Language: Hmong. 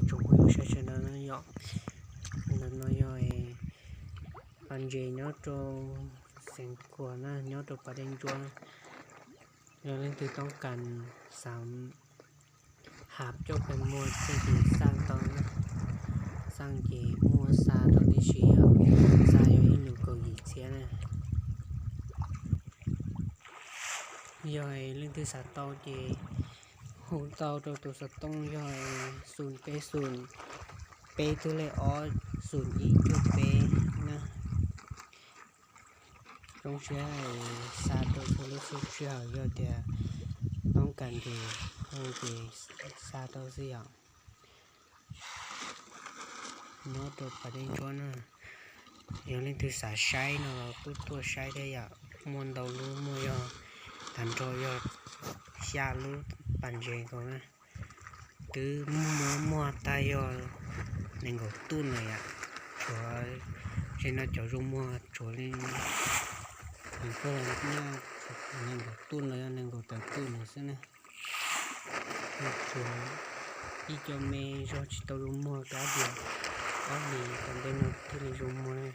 Tsoom phooj ywg sawv daws na yom, ntawm no yog pas ntses nyob rau Xeev Khuam na, nyob rau pas dej ntsuab, yog leej twg toob kas xav hab coj pes muag txog ces xa tau na, xa ces muag xa tau tib si yom, xa yog ib lus kaum yim txhiab na. Yog leej twg xav tau ces hu tau rau tus xov tooj yog xoom peb xoom, peb tug lej ob xoom ib cuaj peb na. Zoo siab xa rau txhua lub sij hawm, yog tias toob kas ces hu ces xa tau xwb yom. Nyob rau pas dej ntsuab na, yog leej twg xav saib no los kuj tuaj saib thiab yom. Muaj ntau lub, muaj yog tag nrho yog xya lub pas ntses nkaus na. Twb muaj muag tag yog nees nkaum tuj no yom. Tshuav, tam sim no cov zoo muag tshuav li, nees nkaum tuj no yog nees nkaum tawm tuj no xwb na. Tshuav ib co me zog tsis tau zoo muag, kab dias ob hlis tom ntej no thiaj li zoo muag.